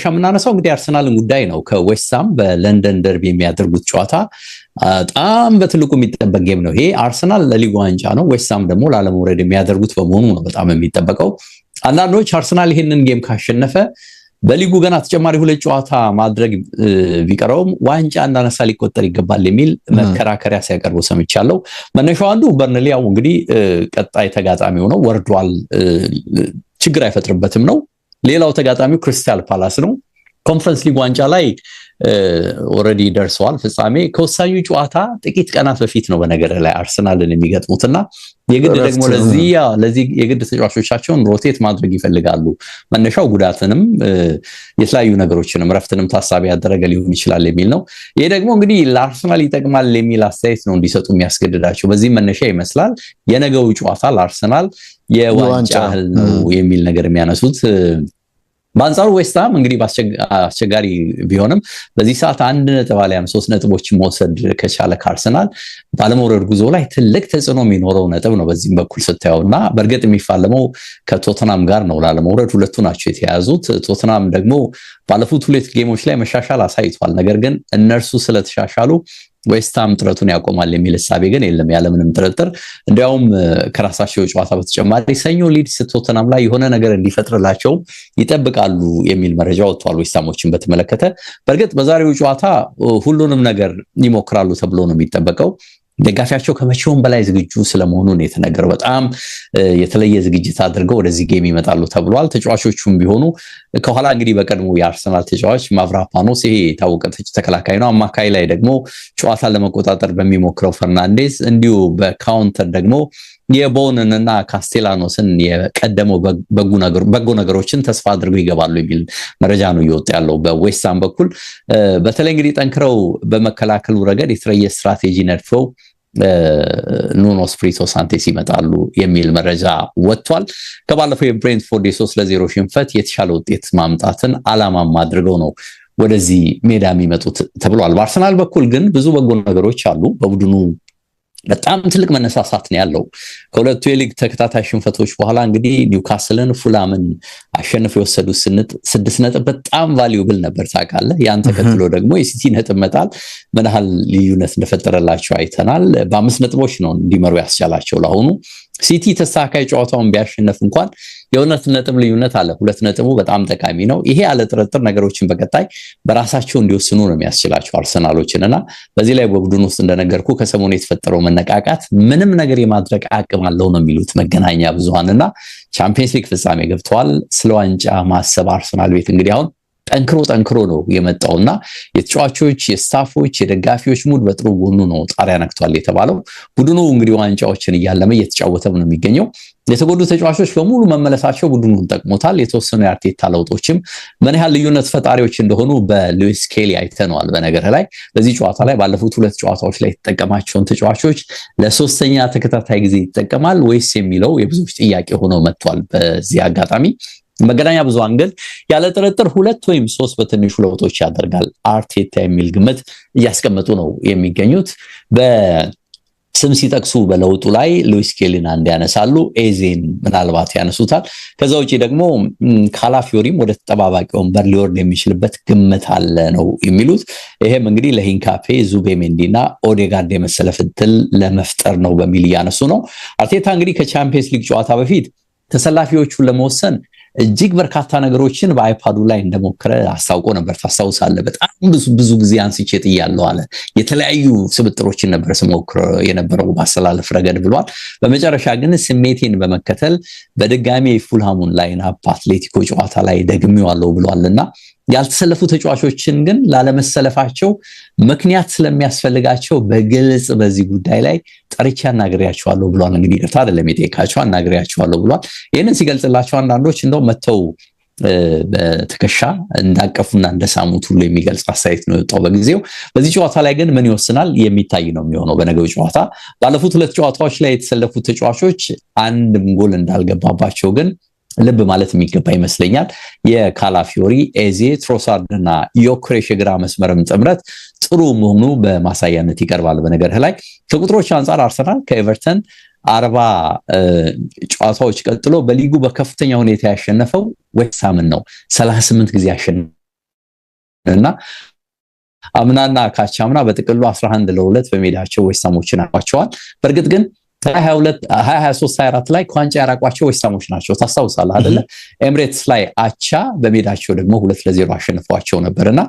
የምናነሳው እንግዲህ አርሰናልን ጉዳይ ነው። ከዌስትሃም በለንደን ደርቢ የሚያደርጉት ጨዋታ በጣም በትልቁ የሚጠበቅ game ነው። ይሄ አርሰናል ለሊጉ ዋንጫ ነው፣ ዌስትሃም ደግሞ ላለመውረድ የሚያደርጉት በመሆኑ ነው በጣም የሚጠበቀው። አንዳንዶች አርሰናል ይህንን game ካሸነፈ በሊጉ ገና ተጨማሪ 2 ጨዋታ ማድረግ ቢቀረውም ዋንጫ እንዳነሳ ሊቆጠር ይገባል የሚል መከራከሪያ ሲያቀርቡ ሰምቻለሁ። መነሻው አንዱ በርንሊ ያው እንግዲህ ቀጣይ ተጋጣሚው ነው፣ ወርዷል፣ ችግር አይፈጥርበትም ነው። ሌላው ተጋጣሚው ክሪስታል ፓላስ ነው። ኮንፈረንስ ሊግ ዋንጫ ላይ already ደርሰዋል ፍጻሜ። ከወሳኙ ጨዋታ ጥቂት ቀናት በፊት ነው በነገር ላይ አርሰናልን የሚገጥሙትና የግድ ደግሞ ለዚህ የግድ ተጫዋቾቻቸውን rotate ማድረግ ይፈልጋሉ። መነሻው ጉዳትንም የተለያዩ ነገሮችንም ረፍትንም ታሳቢ ያደረገ ሊሆን ይችላል የሚል ነው። ይሄ ደግሞ እንግዲህ ለአርሰናል ይጠቅማል የሚል አስተያየት ነው እንዲሰጡ የሚያስገድዳቸው። በዚህ መነሻ ይመስላል የነገው ጨዋታ ለአርሰናል የዋንጫ ያህል ነው የሚል ነገር የሚያነሱት። በአንጻሩ ዌስትሃም እንግዲህ አስቸጋሪ ቢሆንም በዚህ ሰዓት 1 ነጥብ አሊያም 3 ነጥቦችን መውሰድ ከቻለ ከአርሰናል ባለመውረድ ጉዞ ላይ ትልቅ ተጽዕኖ የሚኖረው ነጥብ ነው። በዚህም በኩል ስታየውና በእርግጥ የሚፋለመው ከቶተናም ጋር ነው ላለመውረድ፣ ሁለቱ ናቸው የተያዙት። ቶተናም ደግሞ ባለፉት 2 game ኦች ላይ መሻሻል አሳይቷል። ነገር ግን እነርሱ ስለተሻሻሉ ዌስትሃም ጥረቱን ያቆማል የሚል እሳቤ ግን የለም ያለምንም ጥርጥር። እንዲያውም ከራሳቸው ጨዋታ በተጨማሪ ሰኞ ሊድስ ቶተናም ላይ የሆነ ነገር እንዲፈጥርላቸው ይጠብቃሉ የሚል መረጃ ወጥቷል ዌስትሃሞችን በተመለከተ። በእርግጥ በዛሬው ጨዋታ ሁሉንም ነገር ይሞክራሉ ተብሎ ነው የሚጠበቀው። ደጋፊያቸው ከመቼውም በላይ ዝግጁ ስለመሆኑ ነው የተነገረው። በጣም የተለየ ዝግጅት አድርገው ወደዚህ game ይመጣሉ ተብሏል። ተጫዋቾቹም ቢሆኑ ከኋላ እንግዲህ በቀድሞ የአርሰናል ተጫዋች ማቭሮፓኖስ ይሄ የታወቀ ተከላካይ ነው። አማካይ ላይ ደግሞ ጨዋታ ለመቆጣጠር በሚሞክረው ፈርናንዴዝ፣ እንዲሁ በ counter ደግሞ የቦውንን እና ካስቴላኖስን የቀደመው በጎ ነገሮችን ተስፋ አድርገው ይገባሉ የሚል መረጃ ነው እየወጣ ያለው በዌስትሃም በኩል። በተለይ እንግዲህ ጠንክረው በመከላከሉ ረገድ የተለየ ስትራቴጂ ነድፈው ኑኖ ስፕሪቶ ሳንቴስ ይመጣሉ የሚል መረጃ ወጥቷል። ከባለፈው የብሬንትፎርድ የ3-0 ሽንፈት የተሻለ ውጤት ማምጣትን አላማም አድርገው ነው ወደዚህ ሜዳ የሚመጡት ተብሏል። በአርሰናል በኩል ግን ብዙ በጎ ነገሮች አሉ። በቡድኑ በጣም ትልቅ መነሳሳት ነው ያለው። ከሁለቱ የሊግ ተከታታይ ሽንፈቶች በኋላ እንግዲህ ኒውካስልን፣ ፉላምን አሸንፈው የወሰዱት 6 ነጥብ በጣም valuable ነበር ታውቃለህ። ያን ተከትሎ ደግሞ የሲቲ ነጥብ መጣል ምን ያህል ልዩነት እንደፈጠረላቸው አይተናል። በ5 ነጥቦች ነው እንዲመሩ ያስቻላቸው። ለአሁኑ ሲቲ ተስተካካይ ጨዋታውን ቢያሸንፍ እንኳን የ2 ነጥብ ልዩነት አለ። 2 ነጥቡ በጣም ጠቃሚ ነው። ይሄ ያለ ጥርጥር ነገሮችን በቀጣይ በራሳቸው እንዲወስኑ ነው የሚያስችላቸው አርሰናሎችን። እና በዚህ ላይ በቡድን ውስጥ እንደነገርኩ ከሰሞኑ የተፈጠረው መነቃቃት ምንም ነገር የማድረግ አቅም አለው ነው የሚሉት መገናኛ ብዙሃን። እና ቻምፒየንስ ሊግ ፍጻሜ ገብተዋል። ስለ ዋንጫ ማሰብ አርሰናል ቤት እንግዲህ አሁን ጠንክሮ ጠንክሮ ነው የመጣውና የተጫዋቾች፣ የ staff ኦች፣ የደጋፊዎች mood በጥሩ ጎኑ ነው ጣሪያ ነክቷል የተባለው። ቡድኑ እንግዲህ ዋንጫዎችን እያለመ እየተጫወተ ነው የሚገኘው። የተጎዱ ተጫዋቾች በሙሉ መመለሳቸው ቡድኑን ጠቅሞታል። የተወሰኑ የአርቴታ ለውጦችም ምን ያህል ልዩነት ፈጣሪዎች እንደሆኑ በሉዊስ ኬሊ አይተነዋል። በነገር ላይ በዚህ ጨዋታ ላይ ባለፉት 2 ጨዋታዎች ላይ የተጠቀማቸውን ተጫዋቾች ለሶስተኛ ተከታታይ ጊዜ ይጠቀማል ወይስ የሚለው የብዙዎች ጥያቄ ሆኖ መጥቷል። በዚህ አጋጣሚ መገናኛ ብዙሃን ግን ያለ ጥርጥር 2 ወይም 3 በትንሹ ለውጦች ያደርጋል አርቴታ የሚል ግምት እያስቀመጡ ነው የሚገኙት። በስም ሲጠቅሱ በለውጡ ላይ ሉዊስ ኬሊን አንድ ያነሳሉ፣ ኤዜን ምናልባት ያነሱታል። ከዛ ውጪ ደግሞ ካላፊዮሪም ወደ ተጠባባቂ ወንበር ሊወርድ የሚችልበት ግምት አለ ነው የሚሉት። ይሄም እንግዲህ ለሂንካፔ፣ ዙቤሜንዲና ኦዴጋርድ የመሰለፍ እድል ለመፍጠር ነው በሚል እያነሱ ነው። አርቴታ እንግዲህ ከቻምፒየንስ ሊግ ጨዋታ በፊት ተሰላፊዎቹን ለመወሰን እጅግ በርካታ ነገሮችን በ iPad ኡ ላይ እንደሞከረ አስታውቆ ነበር። ታስታውሳለህ? በጣም ብዙ ብዙ ጊዜ አንስቼ ጥያለሁ አለ። የተለያዩ ስብጥሮችን ነበር ስሞክር የነበረው ባሰላለፍ ረገድ ብሏል። በመጨረሻ ግን ስሜቴን በመከተል በድጋሚ የፉልሃሙን line up አትሌቲኮ ጨዋታ ላይ ደግሜዋለሁ ብሏልና ያልተሰለፉ ተጫዋቾችን ግን ላለመሰለፋቸው ምክንያት ስለሚያስፈልጋቸው በግልጽ በዚህ ጉዳይ ላይ ጠርቼ አናግሬያቸዋለሁ ብሏል። እንግዲህ ይቅርታ አይደለም የጠየቃቸው፣ አናግሬያቸዋለሁ ብሏል። ይህንን ሲገልጽላቸው አንዳንዶች እንደው መተው በትከሻ እንዳቀፉና እንደሳሙት ሁሉ የሚገልጽ አስተያየት ነው የወጣው በጊዜው። በዚህ ጨዋታ ላይ ግን ምን ይወስናል የሚታይ ነው የሚሆነው። በነገው ጨዋታ ባለፉት 2 ጨዋታዎች ላይ የተሰለፉት ተጫዋቾች አንድም ጎል እንዳልገባባቸው ግን ልብ ማለት የሚገባ ይመስለኛል። የካላፊዮሪ፣ ኤዜ፣ ትሮሳርድ እና ዮክሬሽ የግራ መስመርም ጥምረት ጥሩ መሆኑ በማሳያነት ይቀርባል። በነገርህ ላይ ከቁጥሮች አንጻር አርሰናል ከኤቨርተን 40 ጨዋታዎች ቀጥሎ በሊጉ በከፍተኛ ሁኔታ ያሸነፈው ዌስትሃምን ነው። 38 ጊዜ ያሸንፏል። እና አምናና ካቻምና በጥቅሉ 11-2 በሜዳቸው ዌስትሃሞችን አቋቸዋል። በእርግጥ ግን 2023 24 ላይ ከዋንጫ ያራቋቸው ዌስትሃሞች ናቸው። ታስታውሳለህ አይደለ? ኤምሬትስ ላይ አቻ፣ በሜዳቸው ደግሞ 2-0 አሸንፈዋቸው ነበርና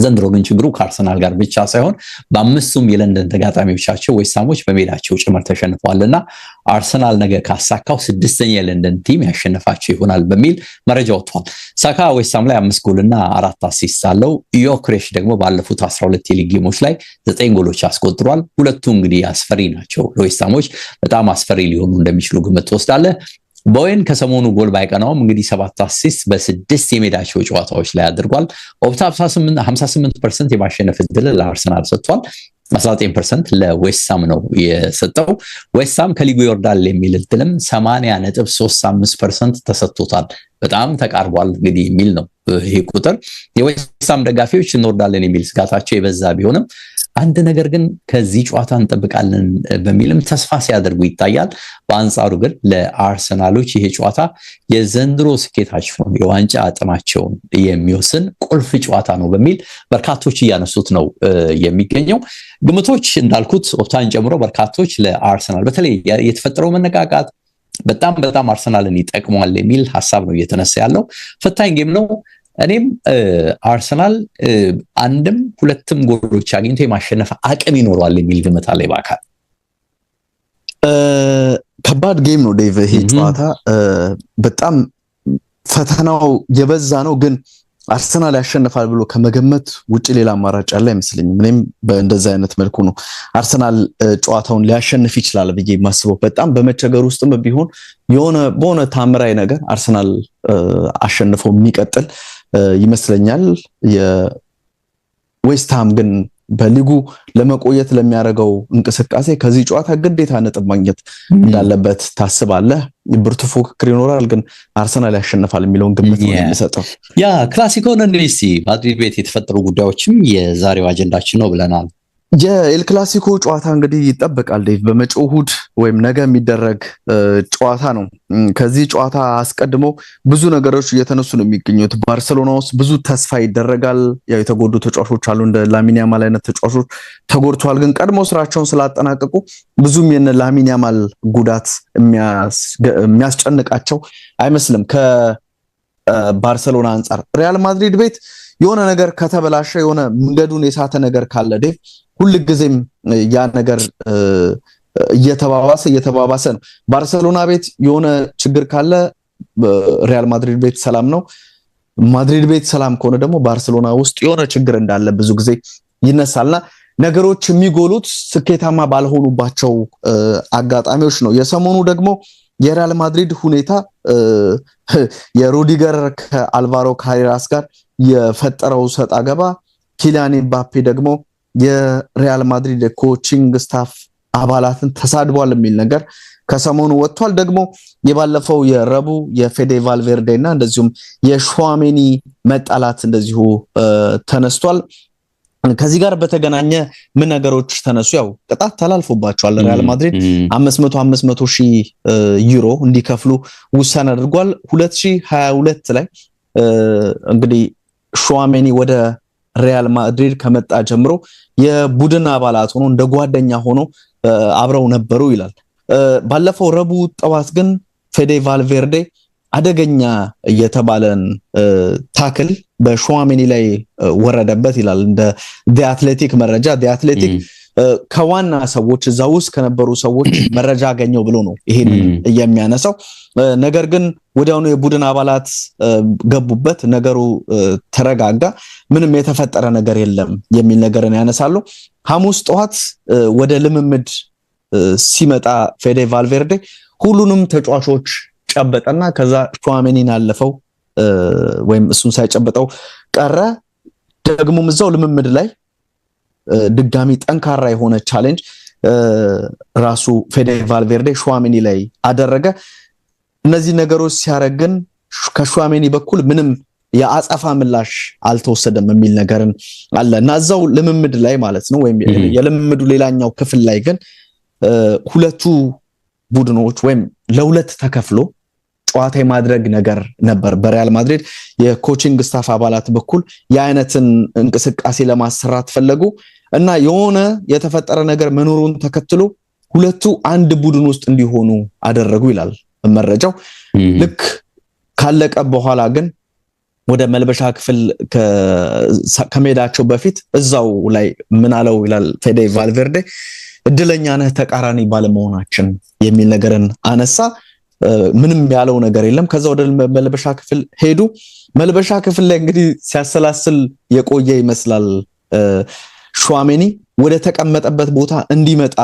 ዘንድሮ ግን ችግሩ ከአርሰናል ጋር ብቻ ሳይሆን በአምስቱም የለንደን ተጋጣሚዎቻቸው ዌስትሃሞች በሜዳቸው ጭምር ተሸንፈዋልና አርሰናል ነገ ካሳካው 6ኛ የለንደን team ያሸንፋቸው ይሆናል በሚል መረጃ ወጥቷል። ሳካ ዌስትሃም ላይ 5 ጎልና 4 assist አለው። ዮክሬሽ ደግሞ ባለፉት 12 የሊግ game ኦች ላይ 9 ጎሎች አስቆጥሯል። ሁለቱ እንግዲህ አስፈሪ ናቸው። ለዌስትሃሞች በጣም አስፈሪ ሊሆኑ እንደሚችሉ ግምት ትወስዳለህ። ቦዌን ከሰሞኑ ጎል ባይቀናውም እንግዲህ 7 assist በ6 የሜዳቸው ጨዋታዎች ላይ አድርጓል። ኦፕታ 58% የማሸነፍ እድል ለአርሰናል ሰጥቷል። 19% ለዌስትሃም ነው የሰጠው። ዌስትሃም ከሊጉ ይወርዳል የሚል እድልም 80.35% ተሰጥቶታል። በጣም ተቃርቧል እንግዲህ የሚል ነው ይሄ ቁጥር። የዌስትሃም ደጋፊዎች እንወርዳለን የሚል ስጋታቸው የበዛ ቢሆንም አንድ ነገር ግን ከዚህ ጨዋታ እንጠብቃለን በሚልም ተስፋ ሲያደርጉ ይታያል። በአንጻሩ ግን ለአርሰናሎች ይሄ ጨዋታ የዘንድሮ ስኬታቸውን የዋንጫ ጥማቸውን የሚወስን ቁልፍ ጨዋታ ነው በሚል በርካቶች እያነሱት ነው የሚገኘው። ግምቶች እንዳልኩት ኦፕታን ጨምሮ በርካቶች ለአርሰናል በተለይ የተፈጠረው መነቃቃት በጣም በጣም አርሰናልን ይጠቅመዋል የሚል ሐሳብ ነው እየተነሳ ያለው። ፈታኝ game ነው። እኔም አርሰናል አንድም ሁለትም ጎሎች አግኝቶ የማሸነፍ አቅም ይኖረዋል የሚል ግምት አለኝ። በአካል ከባድ game ነው ዴቭ። ይሄ ጨዋታ በጣም ፈተናው የበዛ ነው፣ ግን አርሰናል ያሸንፋል ብሎ ከመገመት ውጪ ሌላ አማራጭ ያለ አይመስለኝም። እኔም በእንደዛ አይነት መልኩ ነው አርሰናል ጨዋታውን ሊያሸንፍ ይችላል ብዬ የማስበው። በጣም በመቸገር ውስጥም ቢሆን የሆነ በሆነ ታምራዊ ነገር አርሰናል አሸንፎ የሚቀጥል ይመስለኛል። የዌስትሃም ግን በሊጉ ለመቆየት ለሚያደርገው እንቅስቃሴ ከዚህ ጨዋታ ግዴታ ነጥብ ማግኘት እንዳለበት ታስባለህ። ብርቱ ፉክክር ይኖራል፣ ግን አርሰናል ያሸንፋል የሚለውን ግምት ነው የሚሰጠው። ያ ክላሲኮን እንዲሲ ማድሪድ ቤት የተፈጠሩ ጉዳዮችም የዛሬው አጀንዳችን ነው ብለናል። የኤል ክላሲኮ ጨዋታ እንግዲህ ይጠበቃል ዴቭ። በመጪው እሁድ ወይም ነገ የሚደረግ ጨዋታ ነው። ከዚህ ጨዋታ አስቀድሞ ብዙ ነገሮች እየተነሱ ነው የሚገኙት። ባርሴሎና ውስጥ ብዙ ተስፋ ይደረጋል። ያው የተጎዱ ተጫዋቾች አሉ፣ እንደ ላሚን ያማል አይነት ተጫዋቾች ተጎድተዋል። ግን ቀድሞ ስራቸውን ስላጠናቀቁ ብዙም የነ ላሚን ያማል ጉዳት የሚያስጨንቃቸው አይመስልም። ከባርሴሎና አንጻር ሪያል ማድሪድ ቤት የሆነ ነገር ከተበላሸ፣ የሆነ መንገዱን የሳተ ነገር ካለ ዴቭ፣ ሁል ጊዜም ያ ነገር እየተባባሰ እየተባባሰ ነው። ባርሴሎና ቤት የሆነ ችግር ካለ ሪያል ማድሪድ ቤት ሰላም ነው። ማድሪድ ቤት ሰላም ከሆነ ደግሞ ባርሴሎና ውስጥ የሆነ ችግር እንዳለ ብዙ ጊዜ ይነሳልና ነገሮች የሚጎሉት ስኬታማ ባልሆኑባቸው አጋጣሚዎች ነው። የሰሞኑ ደግሞ የሪያል ማድሪድ ሁኔታ የሩዲገር ከአልቫሮ ካሬራስ ጋር የፈጠረው ሰጣ ገባ፣ ኪሊያን ኤምባፔ ደግሞ የሪያል ማድሪድ coaching staff አባላትን ተሳድቧል የሚል ነገር ከሰሞኑ ወጥቷል። ደግሞ የባለፈው የረቡ የፌዴ ቫልቬርዴ እና እንደዚሁም የሹዋሜኒ መጣላት እንደዚሁ ተነስቷል። ከዚህ ጋር በተገናኘ ምን ነገሮች ተነሱ? ያው ቅጣት ተላልፎባቸዋል። ሪያል ማድሪድ 500 ሺህ ዩሮ እንዲከፍሉ ውሳኔ አድርጓል። 2022 ላይ እንግዲህ ሹዋሜኒ ወደ ሪያል ማድሪድ ከመጣ ጀምሮ የቡድን አባላት ሆኖ እንደ ጓደኛ ሆኖ አብረው ነበሩ ይላል። ባለፈው ረቡዕ ጠዋት ግን ፌዴ ቫልቬርዴ አደገኛ የተባለን tackle በሹዋሜኒ ላይ ወረደበት ይላል እንደ The Athletic መረጃ። The Athletic ከዋና ሰዎች፣ እዛ ውስጥ ከነበሩ ሰዎች መረጃ አገኘው ብሎ ነው ይሄን የሚያነሳው። ነገር ግን ወዲያውኑ የቡድን አባላት ገቡበት፣ ነገሩ ተረጋጋ፣ ምንም የተፈጠረ ነገር የለም የሚል ነገርን ያነሳሉ። ሐሙስ ጠዋት ወደ ልምምድ ሲመጣ ፌዴ ቫልቬርዴ ሁሉንም ተጫዋቾች ጨበጠና ከዛ ሹዋሜኒን አለፈው ወይም እሱን ሳይጨብጠው ቀረ። ደግሞም እዛው ልምምድ ላይ ድጋሚ ጠንካራ የሆነ challenge ራሱ ፌዴ ቫልቬርዴ ሹዋሜኒ ላይ አደረገ። እነዚህ ነገሮች ሲያደርግ ግን ከሹዋሜኒ በኩል ምንም የአጸፋ ምላሽ አልተወሰደም የሚል ነገርን አለ እና እዛው ልምምድ ላይ ማለት ነው ወይም የልምምዱ ሌላኛው ክፍል ላይ ግን ሁለቱ ቡድኖች ወይም ለሁለት ተከፍሎ ጨዋታ የማድረግ ነገር ነበር። በሪያል ማድሪድ የ coaching staff አባላት በኩል የአይነትን እንቅስቃሴ ለማሰራት ፈለጉ እና የሆነ የተፈጠረ ነገር መኖሩን ተከትሎ ሁለቱ አንድ ቡድን ውስጥ እንዲሆኑ አደረጉ ይላል መረጃው። ልክ ካለቀ በኋላ ግን ወደ መልበሻ ክፍል ከመሄዳቸው በፊት እዛው ላይ ምን አለው ይላል ፌዴ ቫልቬርዴ፣ እድለኛ ነህ ተቃራኒ ባለመሆናችን የሚል ነገርን አነሳ። ምንም ያለው ነገር የለም። ከዛ ወደ መልበሻ ክፍል ሄዱ። መልበሻ ክፍል ላይ እንግዲህ ሲያሰላስል የቆየ ይመስላል። ሹዋሜኒ ወደ ተቀመጠበት ቦታ እንዲመጣ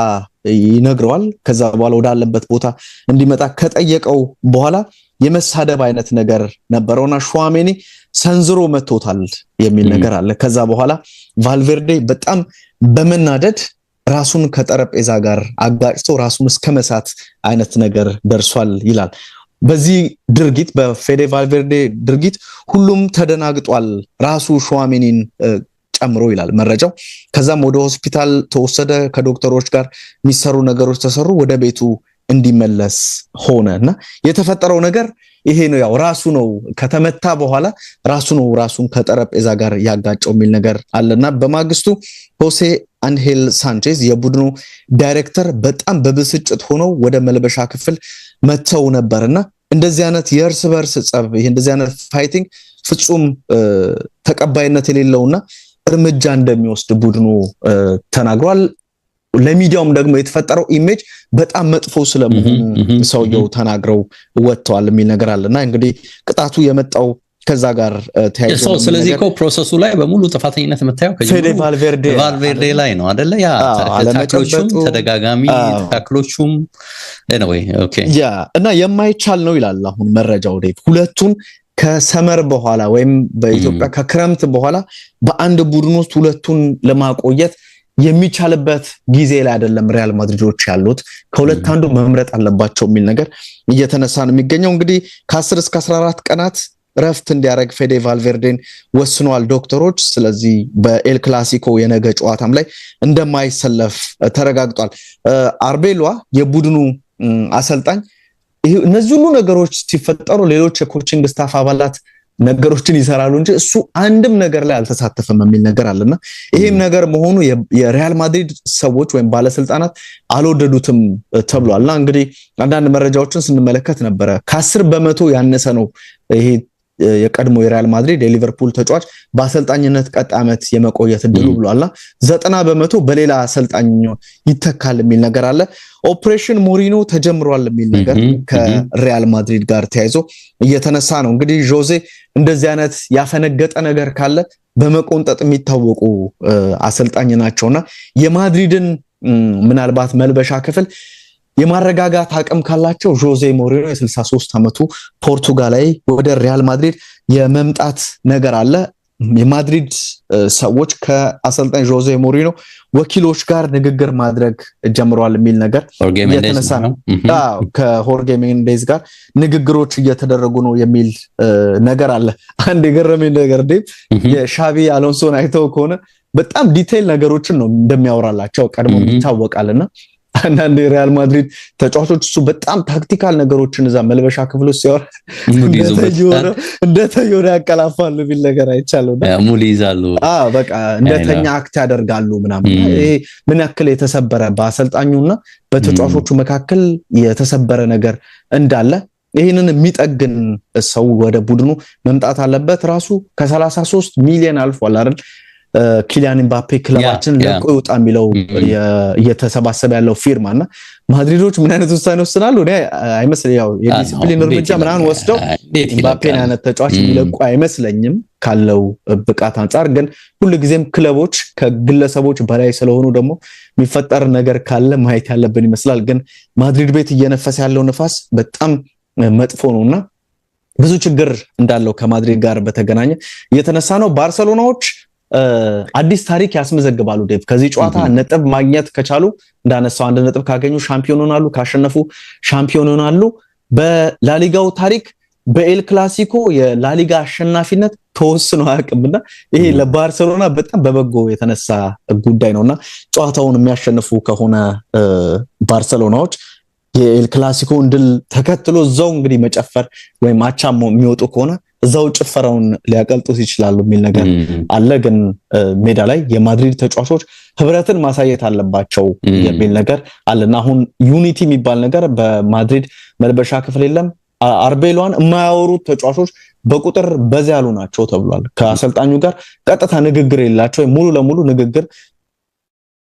ይነግረዋል። ከዛ በኋላ ወዳለበት ቦታ እንዲመጣ ከጠየቀው በኋላ የመሳደብ አይነት ነገር ነበረውና ሹዋሜኒ ሰንዝሮ መቶታል የሚል ነገር አለ። ከዛ በኋላ ቫልቬርዴ በጣም በመናደድ ራሱን ከጠረጴዛ ጋር አጋጭቶ ራሱን እስከ መሳት አይነት ነገር ደርሷል ይላል። በዚህ ድርጊት፣ በፌዴ ቫልቬርዴ ድርጊት ሁሉም ተደናግጧል፣ ራሱ ሹዋሜኒን ጨምሮ ይላል መረጃው። ከዛም ወደ ሆስፒታል ተወሰደ። ከዶክተሮች ጋር የሚሰሩ ነገሮች ተሰሩ። ወደ ቤቱ እንዲመለስ ሆነ እና የተፈጠረው ነገር ይሄ ነው። ያው ራሱ ነው ከተመታ በኋላ ራሱ ነው ራሱን ከጠረጴዛ ጋር ያጋጨው የሚል ነገር አለና በማግስቱ ሆሴ አንሄል ሳንቼዝ የቡድኑ ዳይሬክተር በጣም በብስጭት ሆነው ወደ መልበሻ ክፍል መተው ነበርና እንደዚህ አይነት የእርስ በርስ ጸብ፣ ይሄ እንደዚህ አይነት fighting ፍጹም ተቀባይነት የሌለውና እርምጃ እንደሚወስድ ቡድኑ ተናግሯል። ለሚዲያውም ደግሞ የተፈጠረው image በጣም መጥፎ ስለመሆኑ ሰውየው ተናግረው ወጥተዋል የሚል ነገር አለና እንግዲህ ቅጣቱ የመጣው ከዛ ጋር ተያይዞ። ስለዚህ እኮ process ኡ ላይ በሙሉ ጥፋተኝነት የምታየው ፌዴ ቫልቬርዴ ቫልቬርዴ ላይ ነው አደለ? ያ tackle ኦቹም፣ ተደጋጋሚ tackle ኦቹም። Okay። ያ እና የማይቻል ነው ይላል አሁን መረጃው ዴቭ። ሁለቱን ከ summer በኋላ ወይም በኢትዮጵያ ከክረምት በኋላ በአንድ ቡድን ውስጥ ሁለቱን ለማቆየት የሚቻልበት ጊዜ ላይ አይደለም ሪያል ማድሪዶች ያሉት። ከሁለት አንዱ መምረጥ አለባቸው የሚል ነገር እየተነሳ ነው የሚገኘው። እንግዲህ ከ10 እስከ 14 ቀናት ረፍት እንዲያደርግ ፌዴ ቫልቬርዴን ወስኗል ዶክተሮች። ስለዚህ በኤል ክላሲኮ የነገ ጨዋታም ላይ እንደማይሰለፍ ተረጋግጧል። አርቤሏ የቡድኑ አሰልጣኝ እነዚህ ሁሉ ነገሮች ሲፈጠሩ ሌሎች የ coaching staff አባላት ነገሮችን ይሰራሉ እንጂ እሱ አንድም ነገር ላይ አልተሳተፈም የሚል ነገር አለና ይሄም ነገር መሆኑ የሪያል ማድሪድ ሰዎች ወይም ባለስልጣናት አልወደዱትም ተብሏል። እና እንግዲህ አንዳንድ መረጃዎችን ስንመለከት ነበረ፣ ከ10% ያነሰ ነው ይሄ የቀድሞ የሪያል ማድሪድ የሊቨርፑል ተጫዋች በአሰልጣኝነት ቀጣይ ዓመት የመቆየት እድሉ ብሏልና 90% በሌላ አሰልጣኝ ይተካል የሚል ነገር አለ። ኦፕሬሽን ሞሪኖ ተጀምሯል የሚል ነገር ከሪያል ማድሪድ ጋር ተያይዞ እየተነሳ ነው። እንግዲህ ዦዜ እንደዚህ አይነት ያፈነገጠ ነገር ካለ በመቆንጠጥ የሚታወቁ አሰልጣኝ ናቸውና የማድሪድን ምናልባት መልበሻ ክፍል የማረጋጋት አቅም ካላቸው ዦዜ ሞሪኖ የ63 ዓመቱ ፖርቱጋላዊ ወደ ሪያል ማድሪድ የመምጣት ነገር አለ። የማድሪድ ሰዎች ከአሰልጣኝ ዦዜ ሞሪኖ ወኪሎች ጋር ንግግር ማድረግ ጀምረዋል የሚል ነገር እየተነሳ ነው። ከሆርጌ ሜንዴዝ ጋር ንግግሮች እየተደረጉ ነው የሚል ነገር አለ። አንድ የገረመኝ ነገር ዴቭ፣ የሻቢ አሎንሶን አይተው ከሆነ በጣም detail ነገሮችን ነው እንደሚያወራላቸው ቀድሞ ይታወቃልና አንዳንድ የሪያል ማድሪድ ተጫዋቾች እሱ በጣም tactical ነገሮችን እዛ መልበሻ ክፍል ውስጥ ሲያወራ እንደተየሆነ ያቀላፋሉ የሚል ነገር አይቻለሁ። ሙድ ይይዛሉ። በቃ እንደተኛ act ያደርጋሉ ምናምን። ይሄ ምን ያክል የተሰበረ በአሰልጣኙና በተጫዋቾቹ መካከል የተሰበረ ነገር እንዳለ ይህንን የሚጠግን ሰው ወደ ቡድኑ መምጣት አለበት። ራሱ ከ33 ሚሊዮን አልፏል አይደል? ኪሊያን ኤምባፔ ክለባችን ለቆ ይውጣ የሚለው እየተሰባሰበ ያለው ፊርማ እና ማድሪዶች ምን አይነት ውሳኔ ወስናሉ? እኔ አይመስል ያው የዲሲፕሊን እርምጃ ምናምን ወስደው ኤምባፔን አይነት ተጫዋች የሚለቁ አይመስለኝም ካለው ብቃት አንጻር። ግን ሁልጊዜም ክለቦች ከግለሰቦች በላይ ስለሆኑ ደግሞ የሚፈጠር ነገር ካለ ማየት ያለብን ይመስላል። ግን ማድሪድ ቤት እየነፈሰ ያለው ንፋስ በጣም መጥፎ ነውና ብዙ ችግር እንዳለው ከማድሪድ ጋር በተገናኘ እየተነሳ ነው። ባርሰሎናዎች አዲስ ታሪክ ያስመዘግባሉ ዴቭ። ከዚህ ጨዋታ ነጥብ ማግኘት ከቻሉ፣ እንዳነሳው 1 ነጥብ ካገኙ ሻምፒዮን ይሆናሉ፣ ካሸነፉ ሻምፒዮን ይሆናሉ። በላሊጋው ታሪክ በኤል ክላሲኮ የላሊጋ አሸናፊነት ተወስኖ አያውቅምና ይሄ ለባርሰሎና በጣም በበጎ የተነሳ ጉዳይ ነውና ጨዋታውን የሚያሸንፉ ከሆነ ባርሰሎናዎች የኤል ክላሲኮን ድል ተከትሎ እዛው እንግዲህ መጨፈር ወይም አቻ የሚወጡ ከሆነ እዛው ጭፈራውን ሊያቀልጡት ይችላሉ የሚል ነገር አለ። ግን ሜዳ ላይ የማድሪድ ተጫዋቾች ህብረትን ማሳየት አለባቸው የሚል ነገር አለና አሁን unity የሚባል ነገር በማድሪድ መልበሻ ክፍል የለም። አርቤሎዋን የማያወሩት ተጫዋቾች በቁጥር በዛ ያሉ ናቸው ተብሏል። ከአሰልጣኙ ጋር ቀጥታ ንግግር የሌላቸው፣ ሙሉ ለሙሉ ንግግር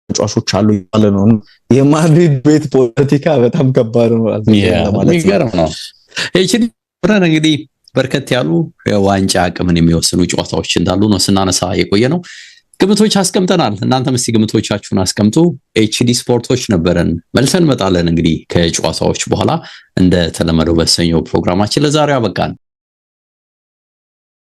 ተጫዋቾች አሉ ያለ ነው። የማድሪድ ቤት ፖለቲካ በጣም ከባድ ነው ማለት ነው። እንግዲህ በርከት ያሉ የዋንጫ አቅምን የሚወስኑ ጨዋታዎች እንዳሉ ነው ስናነሳ የቆየ ነው። ግምቶች አስቀምጠናል። እናንተም እስቲ ግምቶቻችሁን አስቀምጡ። ኤችዲ ስፖርቶች ነበረን። መልሰን እንመጣለን እንግዲህ ከጨዋታዎች በኋላ እንደተለመደው በሰኞ ፕሮግራማችን። ለዛሬው አበቃን።